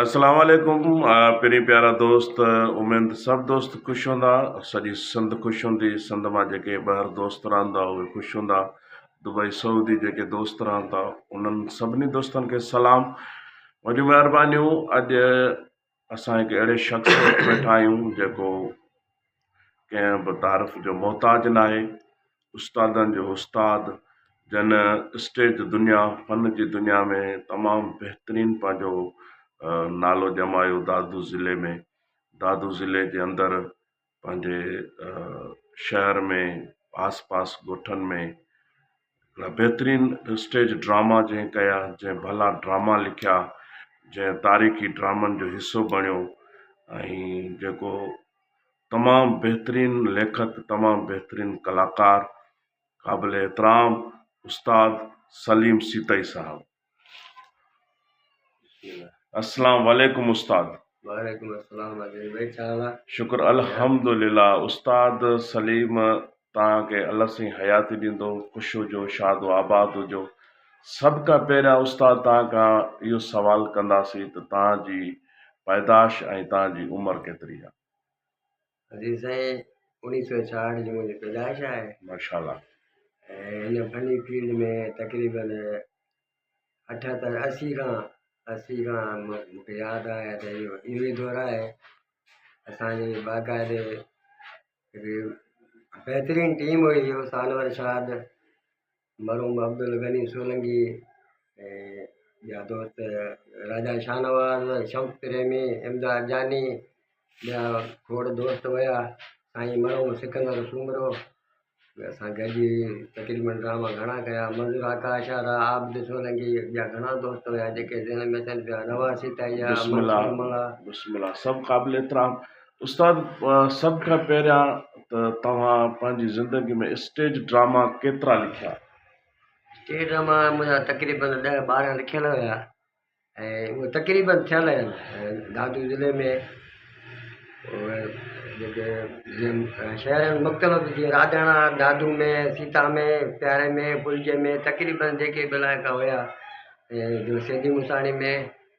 اسلام عليڪم پرين پيارا دوست اميد سڀ دوست خوش هوندا سڄي سنڌ خوش هوندي سنڌ مان جيڪي ٻاهر دوست رهن ٿا اهي خوش هوندا دبئي سعودي جيڪي دوست رهن ٿا انهن سڀني دوستن کي سلام وڏيون مهربانيون اڄ اسان هڪ اهڙي شخص وٽ ويٺا آهيون جيڪو ڪنهن به تعارف جو محتاج ناهي استادن جو استاد جن اسٽيج دنيا فن جي دنيا ۾ تمام بهترين پنهنجو نالو ڄمايو دادو ضلعي ۾ دادو ضلعي جي اندر پنهنجي شهر ۾ آس پاس ڳوٺن ۾ هڪڙا بهترين اسٽيج ڊراما جنهن ڪيا جنهن ڀلا ڊراما لکيا جنهن تاريخي ڊرامن جو حصو بڻيو ۽ جيڪو تمام بهترين ليکڪ تمام بهترين ڪلاڪار قابل احترام استاد سليم سيتائي صاحب السلام عليڪم استاد. وعليڪم السلام عزيز ڀائي ڇا حال آ. شڪر الحمدلله استاد سليم توهان کي الله سائين حياتي ڏيندو خوش هجو شاد و آباد هجو سڀ کان پهريان استاد توهان کان اهو سوال ڪنداسين ته توهان جي پيداش ۽ توهان جي عمر ڪيتري آ. عزيز سائين اوڻيهه سو ڇاهٺ جي منهنجي پيدائش آهي. ماشاءالله. ۽ هن فني فيلڊ ۾ تقريبن اٺهتر اسي کان اسي کان مون کي ياد آهي ته اهو اهو ئي دور آهي اسانجي باقاعدي هڪڙي بهترين ٽيم هئي اهو انور شاد مرحوم عبدالغني سولنگي ۽ ٻيا دوست راجا شاهنواز شمس پريمي امداد جاني ٻيا کوڙ دوست هيا سائين مرحوم سڪندر سومرو اسان گڏجي تقريبن ڊراما گهڻا ڪيا منظور آڪاش وارا عابد سولنگي ٻيا گهڻا دوست هيا جيڪي ذهن ۾ اچن پيا نواز سيتائي آ بسم الله منصور ملاح بسم الله سڀ قابل احترام استاد سڀ کان پهريان ته توهان پنهنجي زندگي ۾ اسٽيج ڊراما ڪيترا لکيا؟ اسٽيج ڊراما منهنجا تقريبن ڏهه ٻارهن لکيل هيا ۽ اهي تقريبن ٿيل آهن دادو ضلعي ۾ اهي جيڪي جيئن شهرن مختلف جيئن راڌڻا دادو ۾ سيتا ۾ پياري ۾ ڦلجي ۾ تقريبن جيڪي به علائقا هيا ۽ جو سيدي موساڻي ۾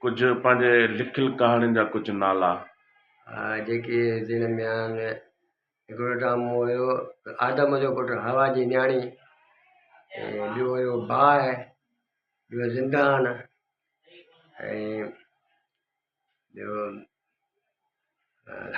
ڪجهه پنهنجي لکيل ڪهاڻين جا ڪجهه نالا. جيڪي ذهن ۾ آهن هڪڙو ڊرامو هيو آدم جو پٽ حوا جي نياڻي ۽ ٻيو هيو باهه ٻيو زندان ۽ ٻيو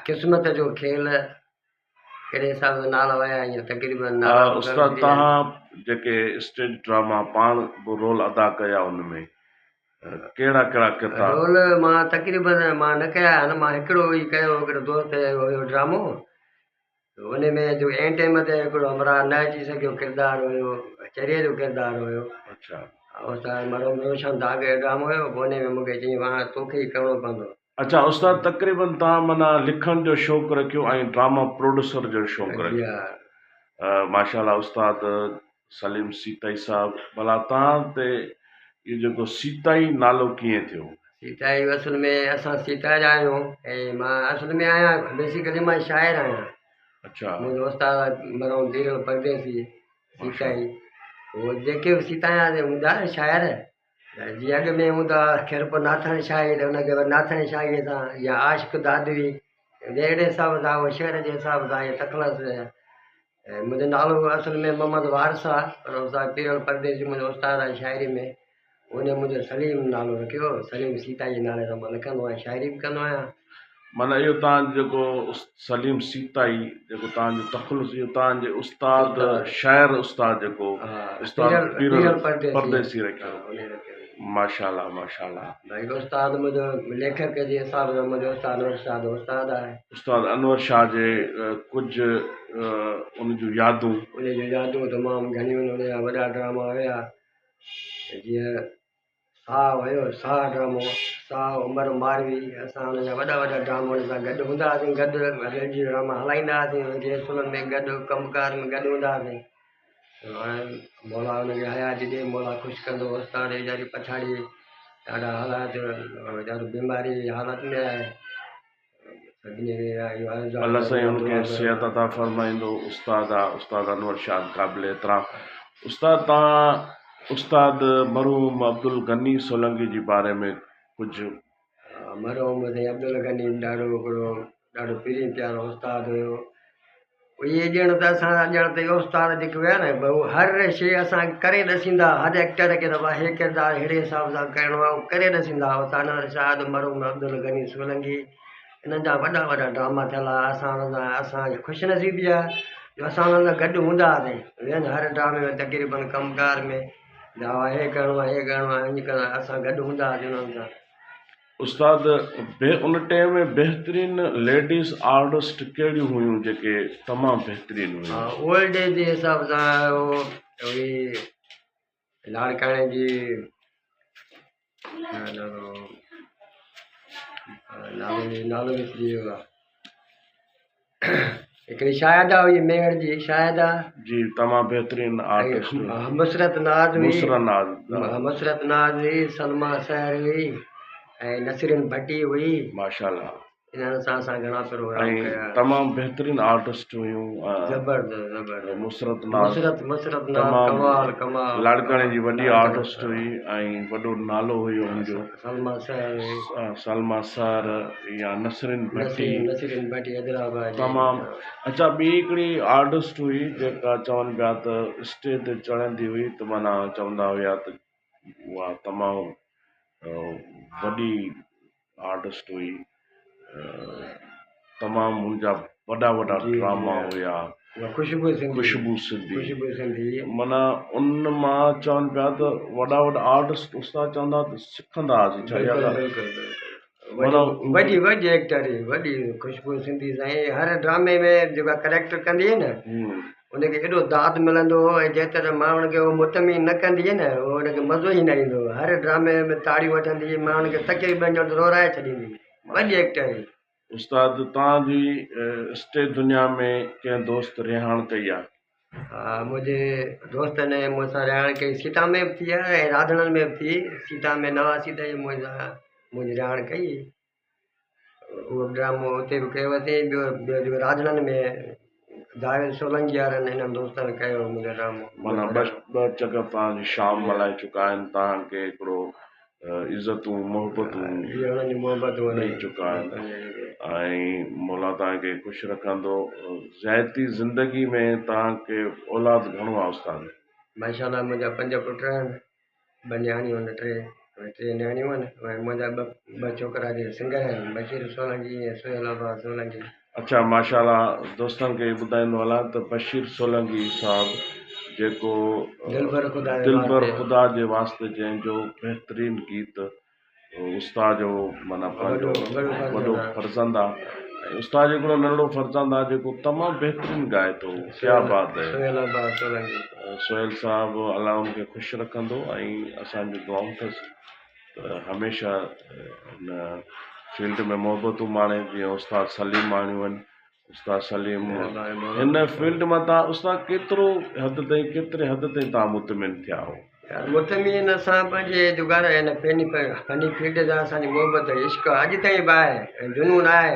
قسمت جو کيل اهڙي حساب سان نالا هيا ائين تقريبن نالا مون کي استاد وسري ويا آهن. توهان جيڪي اسٽيج ڊراما پاڻ به رول ادا ڪيا ان ۾ ڪهڙا ڪهڙا ڪردار؟ رول مان تقريبن مان نه ڪيا آهن مان هڪڙو ئي ڪيو هڪڙو دوست جو هيو ڊرامو ان ۾ جو عين ٽيم تي هڪڙو همراهه نه اچي سگهيو ڪردار هيو چريي جو ڪردار هيو اڇا استاد مرحوم روشن داغ جو ڊرامو هيو پوء ان ۾ مون کي چيائين واهه توکي ئي ڪرڻو پوندو. اڇا استاد تقريبن توهان معنيٰ لکڻ جو شوق رکيو ۽ ڊراما پروڊيوسر جو شوق جي رکيو ها. ماشاء الله استاد سليم سيتائي صاحب ڀلا توهان تي اهو جيڪو سيتائي نالو ڪيئن ٿيو؟ سيتائي اصل ۾ اسان سيتا جا آهيون ۽ مان اصل ۾ آهيان بيسيڪلي مان شاعر آهيان. اڇا. منهنجو استاد مرحوم ڌيرل پرديسي سيتائي هو جيڪي به سيتايا جي هوندا نه شاعر جي اڳ ۾ هوندا خيرپور ناٿن شاهي ته ان کي وري ناٿن شاهي سان يا عاشق دادوي اهڙي حساب سان اهو شعر جي حساب سان اهي تخلص ۽ منهنجو نالو اصل ۾ محمد وارث آهي پر استاد پيرل پرديسي منهنجو استاد آهي شاعري ۾ ان منهنجو سليم نالو رکيو سليم سيتا جي نالي سان مان لکندو آهيان شاعري به ڪندو آهيان. معنيٰ اهو توهان جو جيڪو سليم سيتائي جيڪو توهان جو تخلص اهو توهان جي استاد شاعر استاد جيڪو استاد پيرل پرديسي رکيو ماشاء الله ماشاء الله. باقي استاد منهنجو ليکڪ جي حساب سان منهنجو استاد انور شاهه استاد آهي. استاد انور شاهه جي ڪجهه ان جون يادون. ان جون يادون تمام گهڻيون آهن، ان جا وڏا ڊراما هيا جيئن ساهه هيو ساهه ڊرامو ساهه عمر ماروي اسان ان جا وڏا وڏا ڊراما ان سان گڏ هوندا هئاسين گڏ ريڊيو ڊراما هلائيندا هئاسين ريهرسلن ۾ گڏ ڪم ڪار ۾ گڏ هوندا هئاسين هاڻي مولا ان کي حياتي ڏي مولا خوش ڪندو استاد ويچاري پڇاڙي ڏاڍا حالات ويچارو بيماري جي حالت ۾ آهي الله سائين ان کي صحت عطا فرمائيندو استاد آ استاد انور شاد قابل احترام استاد تان استاد مرحوم عبدالغني سولنگي جي باري ۾ ڪجهه. مرحوم سائين عبدالغني ڏاڍو هڪڙو ڏاڍو پرين پيارو استاد هيو. اهي ڄڻ ته اسان جا ڄڻ ته اهي استاد جيڪي هيا نه اهي هر شيء اسان کي ڪري ڏسيندا هر ايڪٽر کي ته ڀائي هي ڪردار ههڙي حساب سان ڪرڻو آهي اهو ڪري ڏسيندا هئا استاد ارشاد مرحوم عبدالغني سولنگي انهن جا وڏا وڏا ڊراما ٿيل هئا اسان انهن سان اسان جي خوش نصيبي آهي جو اسان انهن سان گڏ هوندا هئاسين ويهن هر ڊرامي ۾ تقريبن ڪم ڪار ۾ هي ڪرڻو آهي هي ڪرڻو آهي ائين ڪرڻو آهي اسان گڏ هوندا هئاسين انهن سان. استاد ان ٽيم ۾ بهترين ليڊيز آرٽسٽ ڪهڙيون هيون جيڪي تمام بهترين هيون؟ اولڊ ايج جي حساب سان اهو هئي لاڙڪاڻي جي نالو نالو وسري ويو آهي هڪڙي شاهده هئي ميهڙ جي شاهده جي تمام بهترين آرٽسٽ مسرت ناز هئي مسرت ناز مسرت ناز هئي سلميٰ سحر هئي ۽ نسرين ڀٽي هئي ماشاءالله انهن سان اسان گهڻا پروگرام ڪيا تمام بهترين آرٽسٽ هيون زبردست زبردست مسرت ناز مسرت مسرت ناز ڪمال ڪمال لاڙڪاڻي جي وڏي آرٽسٽ هئي ۽ وڏو نالو هيو ان جو سلميٰ سحر هئي سلميٰ سحر يا نسرين ڀٽي نسرين ڀٽي حيدرآباد جي تمام اڇا ٻي هڪڙي آرٽسٽ هئي جيڪا چون پيا ته اسٽيج تي چڙهندي هئي ته معنيٰ چوندا هيا ته اها تمام وڏي آرٽسٽ هئي تمام ان جا وڏا وڏا ڊراما هيا خوشبو سنڌي خوشبو سنڌي خوشبو سنڌي معنيٰ ان مان چون پيا ته وڏا وڏا آرٽسٽ استاد چوندا ته سکندا هئاسين ڇا اها ڳالهه بلڪل بلڪل وڏي وڏي ايڪٽر هئي وڏي خوشبو سنڌي سائين هر ڊرامي ۾ جيڪا ڪريڪٽر ڪندي هئي نه ان کي ايڏو داد ملندو هو ۽ جيتر ماڻهن کي هو مطمئن نه ڪندي هئي نه هو ان کي مزو ئي نه ايندو هو هر ڊرامي ۾ تاڙيون وٺندي هئي ماڻهن کي تقريبن ڄڻ روئارائي ڇڏيندي هئي وڏي ايڪٽر هئي. استاد توهان جي اسٽيج دنيا ۾ ڪنهن دوست رهاڻ ڪئي آ؟ ها منهنجي دوستن مون سان رهاڻ ڪئي سيتا ۾ به ٿي آ ۽ راڌڻن ۾ به ٿي سيتا ۾ نواسي تائين مون سان منهنجي رهاڻ ڪئي اهو به ڊرامو اتي به ڪيو اٿئي ٻيو ٻيو جيڪو راڌڻن ۾ جاويد سولنگي وارن هنن دوستن ڪيو منهنجو ڊرامو. معنيٰ ٻه چڪر توهان جي شام ملهائي چڪا آهن توهان کي هڪڙو عزتون محبتون ڏئي چڪا آهن ۽ مولا توهان کي خوش رکندو ذاتي زندگي ۾ توهان کي اولاد گهڻو آهي استاد؟ ماشاءالله منهنجا پنج پٽ آهن ٻه نياڻيون آهن ٽي ٽي نياڻيون آهن ۽ منهنجا ٻه ٻه ڇوڪرا جيڪي سنگر آهن بشير سولنگي ۽ سهيل عباس سولنگي. اڇا ماشاءالله دوستن کي ٻڌائيندو هلان ته بشير سولنگي صاحب جيڪو دلبر خدا دلبر خدا جي واسطي جنهن جو بهترين گيت استاد جو معنيٰ پنهنجو وڏو فرزند آ ۽ استاد جو هڪڙو ننڍڙو فرزند آ جيڪو تمام بهترين ڳائي ٿو ڪيا بات هي سهيل عباس سولنگي سهيل صاحب الله ان کي خوش رکندو ۽ اسان جون دعائون اٿس ته هميشه هن فيلڊ ۾ محبتون ماڻي جيئن استاد سليم ماڻيون آهن استاد سليم هن فيلڊ مان تان استاد ڪيترو حد تائين ڪيتري حد تائين تان مطمئن ٿيا آهو؟ يار مطمئن اسان پنهنجي جگار هن فني فني فيلڊ سان اسان جي محبت عشق اڄ تائين به آهي ۽ جنون آهي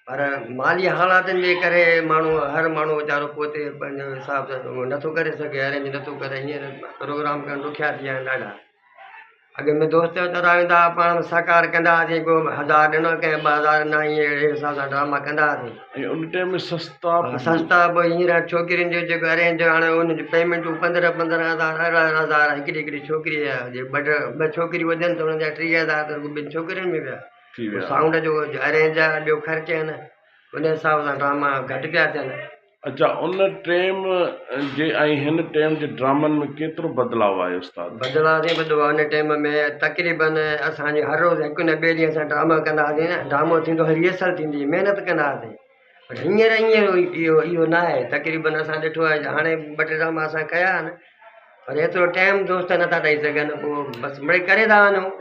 پر مالي حالاتن جي ڪري ماڻهو هر ماڻهو ويچارو پوئتي پنهنجو حساب سان نٿو ڪري سگهي ارينج نٿو ڪري هينئر پروگرام ڪرڻ ڏکيا ٿي ويا آهن ڏاڍا اڳ ۾ دوست ويچارا ايندا ها پاڻ ۾ سهڪار ڪندا هئاسين ڪو هزار ڏنو ڪنهن ٻه هزار ڏنا ائين اهڙي حساب سان ڊراما ڪندا هئاسين. ۽ ان ٽائيم ۾ سستا به سستا به هينئر ڇوڪرين جو جيڪو ارينج هاڻي ان جون پيمينٽون پندرهن پندرهن هزار ارڙهن ارڙهن هزار هڪڙي هڪڙي ڇوڪري جا جي ٻه ٻه ڇوڪريون هجن ته انهن جا 30 هزار ته رڳو ٻن ڇوڪرين ۾ ويا ٿي ويا. سائونڊ جو ارينج آهي ٻيو خرچ آهن ان حساب سان ڊراما گهٽ پيا ٿين. اچا ان ٽيم جي ۽ هن ٽيم جي ڊرامن ۾ ڪيترو بدلاء آيو استاد؟ بدلاء سائين وڏو آ ان ٽيم ۾ تقريبن اسان جي هر روز هڪ نه ٻئي ڏينهن اسان ڊرامو ڪندا هئاسين نه ڊرامو ٿيندو هو ريهرسل ٿيندي هئي محنت ڪندا هئاسين پر هينئر ائين اهو اهو نه آهي تقريبن اسان ڏٺو آهي هاڻي ٻه ٽي ڊراما اسان ڪيا آهن پر ايترو ٽيم دوست نٿا ڏئي سگهن پوء بس مڙئي ڪري ٿا وڃون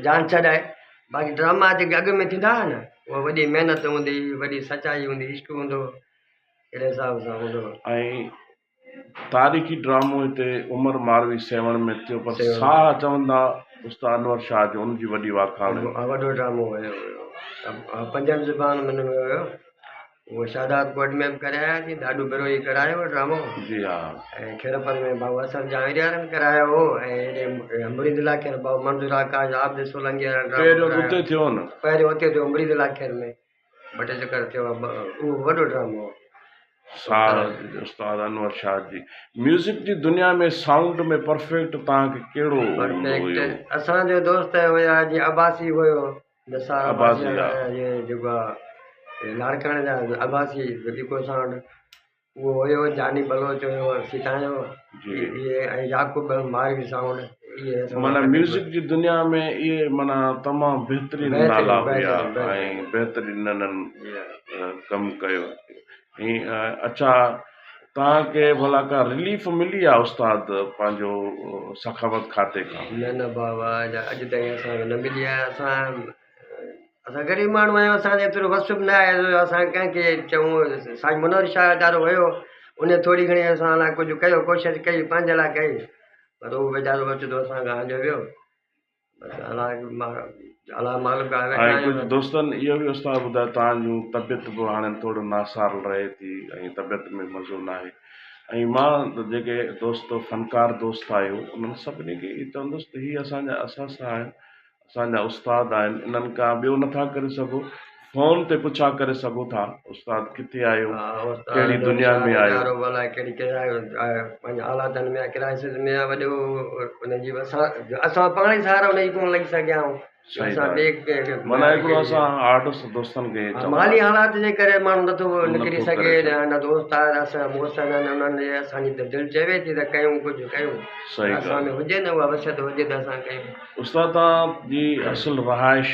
جان ڇڏائي باقي ڊراما جيڪي اڳ ۾ ٿيندا هئا نه اها وڏي محنت هوندي هئي وڏي سچائي هوندي عشق هوندو هو اهڙي حساب سان هوندو هو. ۽ تاريخي ڊرامو هتي عمر ماروي سيوهڻ ۾ ٿيو پر ساهه چوندا استاد انور شاهه جو ان جي وڏي واکاڻ هئي. وڏو ڊرامو هيو اهو پنجن زبانن ۾ هيو. اهو شهداد ڪوٽ ۾ به ڪري آياسين، ڏاڏو بروهي ڪرايو هو ڊرامو. جي ها. ۽ خيرپور ۾ ڀائو حسن جهانگيري وارن ڪرايو هو ۽ هيڏي مريد لاکير ڀائو منظور آڪاش عابد سولنگي وارن ڊرامو پهريون ڪرايو. اتي ٿيو نه؟ پهريون اتي ٿيو مريد لاکير ۾ ٻه ٽي چڪر ٿيو اهو وڏو ڊرامو هو. سال استاد انور شاهه جي ميوزڪ جي دنيا ۾ سائونڊ ۾ پرفيڪٽ توهان کي ڪهڙو هوندو هيو؟ پرفيڪٽ اسان جو دوست هيا جيئن عباسي هيو نثار عباسي جيڪو آ لاڙڪاڻي جا عباسي جيڪو اسان وٽ اهو هيو جاني بلوچ هيو سيتان جو اهي ۽ يعقوب ماروي سائونڊ اهي معنيٰ ميوزڪ جي دنيا ۾ اهي معنيٰ تمام بهترين نالا هيا ۽ بهترين انهن ڪم ڪيو ۽ اڇا توهان کي ڀلا ڪا رليف ملي آ استاد پنهنجو سخاوت کاتي کان؟ نه نه بابا اڄ تائين اسان کي نه ملي آهي اسان اسان غريب ماڻهو آهيون اسان کي ايترو وس به نه آهي جو اسان ڪنهن کي چئون سائين منور شاهه ويچارو هيو ان ٿوري گهڻي اسان لاء ڪجهه ڪيو ڪوشش ڪئي پنهنجي لاء ڪئي پر هو ويچارو اوچتو اسان کان هليو ويو ۽ ڪجهه دوستن اهو به استاد ٻڌايو توهان جون طبيعت به هاڻي ٿورو ناسار رهي ٿي ۽ طبيعت ۾ مزو ناهي ۽ مان جيڪي دوست فنڪار دوست آهيو انهن سڀني کي اهو چوندس ته هي اسان جا اثاثا آهن اسان جا استاد آهن انهن کان ٻيو نٿا ڪري سگهو فون تي پڇا ڪري سگهو ٿا استاد ڪٿي آهيو ڪهڙي دنيا ۾ آهيو. ڪهڙي پنهنجي حالاتن ۾ ڪرائسس ۾ آهي وڏو ان جي اسان پاڻ ئي سهارو ان جي ڪونه لڳي سگهيا آهيون اسان ٻئي ڪنهن کي معنيٰ هڪڙو اسان آرٽسٽ دوستن کي مالي حالات جي ڪري ماڻهو نٿو نڪري سگهي نه دوست آهن اسان محسن آهن انهن جي اسان جي دل چوي ٿي ته ڪيون ڪجهه ڪيون اسان ۾ هجي نه اها وسعت هجي ته اسان ڪيون. استاد توهان جي اصل رهائش؟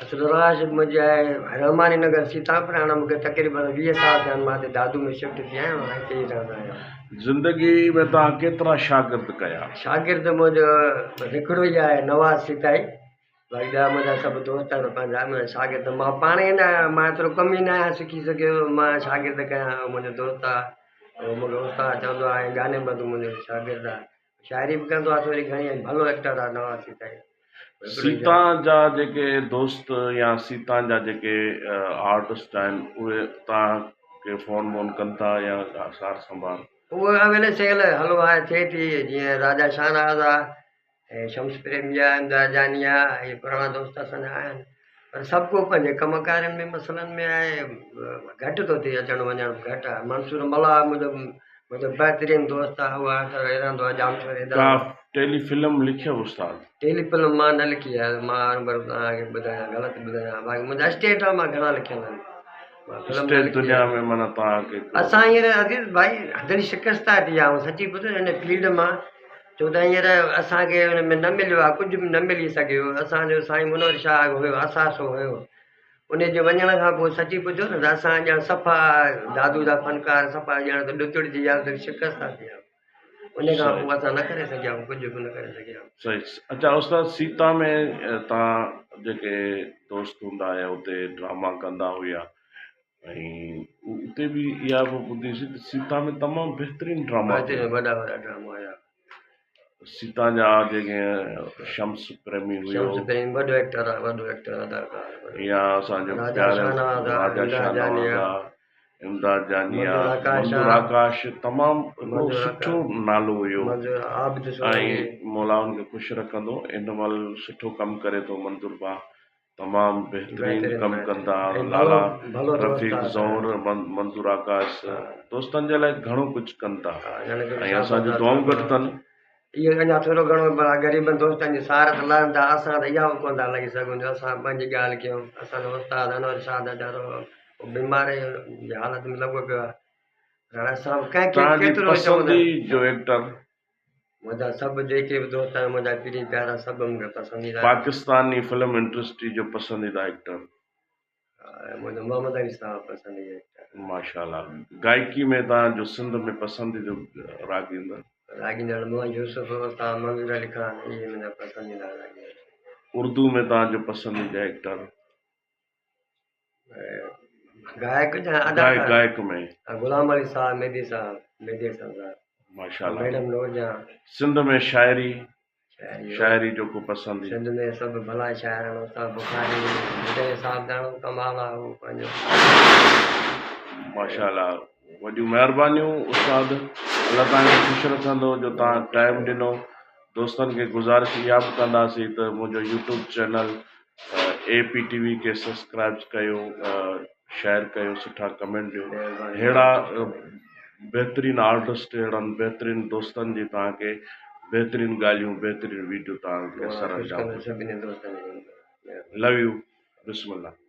اصل رهائش منهنجي آهي رحماني نگر سيتاپور هاڻي مونکي تقريبن 20 سال ٿيا آهن مان هتي دادو ۾ شفٽ ٿي آيو آهيان هتي ئي رهندو آهيان. زندگي ۾ توهان ڪيترا شاگرد ڪيا؟ شاگرد منهنجو هڪڙو ئي آهي نواز سيتائي باقي ٻيا منهنجا سڀ دوست آهن پنهنجا منهنجا شاگرد مان پاڻ ئي نه آهيان مان ايترو ڪم ئي نه آهيان سکي سگهيو مان شاگرد ڪيا منهنجو دوست آهي اهو مونکي استاد چوندو آهي ۽ گاني ٻڌو منهنجو شاگرد آهي شاعري به ڪندو آهي ٿوري گهڻي ۽ ڀلو ايڪٽر آهي نواز سيتائي. سيتان جا جيڪي دوست يا سيتان جا جيڪي آرٽسٽ آهن اهي توهان کي فون بون ڪن ٿا يا سار سنڀال؟ اهو اويل سيل هلو آهي ٿئي ٿي جيئن راجا شاهنواز آهي ۽ شمس پريمي آهي امداد جاني آهي اهي پراڻا دوست اسان جا آهن پر سڀ ڪو پنهنجي ڪم ڪارين ۾ مسئلن ۾ آهي گهٽ ٿو ٿئي اچڻ وڃڻ به گهٽ آهي منصور ملاح منهنجو منهنجو بهترين دوست آهي اهو آهي رهندو آهي ڄامشوري ڪا ٽيلي فلم لکيو استاد؟ ٽيلي فلم مان نه لکي آهي مان هروڀرو توهان کي ٻڌايان غلط ٻڌايان باقي منهنجا اسٽيج ڊراما گهڻا لکيل آهن اسٽيج دنيا ۾ معنيٰ توهان کي اسان هينئر عزيز ڀائي دل شڪسته ٿي آهي سچي پڇو هن فيلڊ مان ڇو ته هينئر اسان کي ان ۾ نه مليو آهي ڪجهه به نه ملي سگهيو اسان جو سائين منور شاهه هيو اثاثو هيو ان جي وڃڻ کان پوء سچي پڇو نه ته اسان ڄڻ صفا دادو جا فنڪار صفا ڄڻ ته ڏتڙجي ويا دل شڪسته ٿي ويا ان کان پوء اسان نه ڪري سگهيا ڪجهه به نه ڪري سگهيا. صحيح اچا استاد سيتا ۾ توهان جيڪي دوست هوندا هيا اتي ڊراما ڪندا هيا ۽ اتي به اها به ٻڌيسين ته سيتا ۾ تمام بهترين ڊراما بهترين وڏا وڏا ڊراما هيا. سيتا جا جيڪي شمس پريمي هيو شمس پريمي وڏو ايڪٽر آ وڏو ايڪٽر اداڪار يا اسان جو راجا شاهنواز آ راجا شاهنواز آ امداد جاني آ منظور آڪاش تمام هڪڙو سٺو نالو هيو منظور عابد ۽ مولا ان کي خوش رکندو هن مهل سٺو ڪم ڪري ٿو منظور ڀاء تمام بهترين ڪم ڪندا لالا رفيق زئور منظور آڪاش دوستن جي لاء گهڻو ڪجهه ڪن ٿا ۽ اسان جون دعائون گهٽ اٿن. اهو اڃا ٿورو گهڻو ڀلا غريبن دوستن جي سار ته لهن ٿا اسان ته اها به ڪونه ٿا لڳي سگهون جو اسان پنهنجي ڳالهه ڪيون اسان جو استاد انور شاهه ويچارو بيماري جي حالت ۾ لڳو پيو آهي هاڻي اسان ڪنهن کي توهان جي ڪيترو چوندا پسندي جو ايڪٽر؟ منهنجا سڀ جيڪي به دوست آهن منهنجا پرين پيارا سڀ مون کي پسنديده آهن. پاڪستاني فلم انڊسٽري جو پسنديده ايڪٽر؟ منهنجو محمد علي صاحب پسنديده ايڪٽر. ماشاءالله گائڪي ۾ توهان جو سنڌ ۾ پسنديده راڳيندڙ؟ راڳيندڙ محمد يوسف استاد منظور علي خان اهي منهنجا پسنديده راڳيندڙ. اردو ۾ توهان جو پسنديده ايڪٽر؟ گائڪ يا اداڪار؟ گائڪ ۾. غلام علي صاحب مهدي صاحب مهدي حسن صاحب. ماشاءالله. ميڊم نور جهان. سنڌ ۾ شاعري شاعري جو ڪو پسندي؟ سنڌ ۾ سڀ ڀلا شاعر آهن استاد بخاري ڀٽائي صاحب ڄاڻو ڪمال آهي هو پنهنجو. ماشاء الله وڏيون مهربانيون استاد الله توهان کي خوش رکندو جو توهان ٽائيم ڏنو دوستن کي گذارش اها به ڪنداسين ته منهنجو YouTube channel A P T V کي سبسڪرائب ڪيو شيئر ڪيو سٺا ڪمينٽ ڏيو ههڙا بهترين آرٽسٽ اهڙن بهترين دوستن جي توهان کي بهترين ڳالهيون بهترين ويڊيو توهان کي سر انجام لو يو بسم الله.